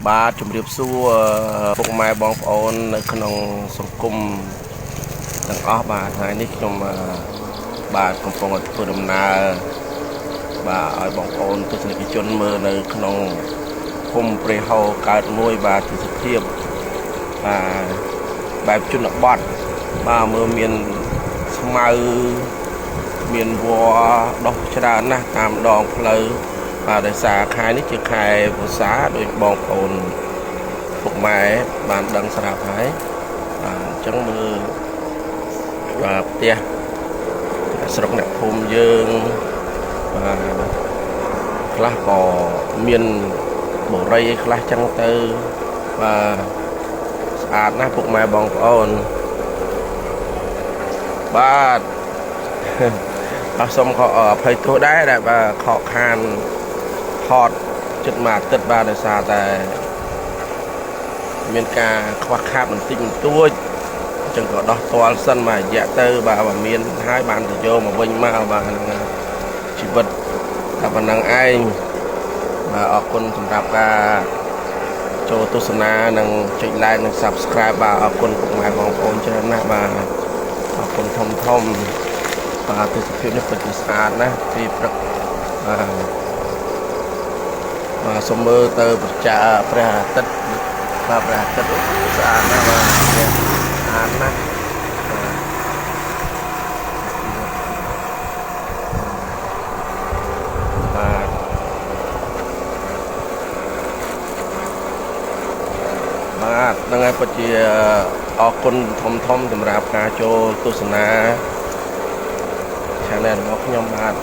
បាទជម្រាបសួរពុកម៉ែបងប្អូននៅក្នុងសង្គមទាំងអស់បាទថ្ងៃនេះខ្ញុំបាទកំពុងតែធ្វើដំណើរបាទឲ្យបងប្អូនទស្សនិកជនមើលនៅក្នុងភូមិព្រៃហូរកើតមួយបាទទស្សភាពបាទបែបជនបទបាទមើលមានស្មៅមានវល្លិដុះច្រើនណាស់តាមដងផ្លូវបាទដោយសារខែនេះជាខែវស្សាដោយបងប្អូនពុកម៉ែបានដឹងស្រាប់ហើយបាទអញ្ចឹងមើលបាទផ្ទះស្រុកអ្នកភូមិយើងបាទខ្លះក៏មានបរិយឯខ្លះចឹងទៅបាទស្អាតណាស់ពុកម៉ែបងប្អូនបាទអរសូមខអភ័យទោសដែរដែលបាទខកខានថតចិត្តមួយអាទិត្យបាទដោយសារតែមានការខ្វះខាតបន្តិចបន្តួចអញ្ចឹងក៏ដោះទាល់សិនមួយរយៈទៅបាទបើមានហើយបានទៅយកមកវិញមកបាទហ្នឹងជីវិតតែប៉ុណ្្នឹងឯងបាទអរគុណសម្រាប់ការចូលទស្សនានិងចុច like និង Subscribe បាទអរគុណពុកម៉ែបងប្អូនច្រើនណាស់បាទអរគុណធំធំបាទទស្សនភាពនេះពិតជាស្អាតណាស់ពីព្រឹកបាទបាទសូមមើលទៅប្រជាព្រះអាទិត្យបាទព្រះអាទិត្យអូស្អាតណាស់បាទស្អាតណាស់បាទបាទហ្នឹងហើយពិតជាអរគុណធំធំសម្រាប់ការចូលទស្សនា Channel របស់ខ្ញុំបាទ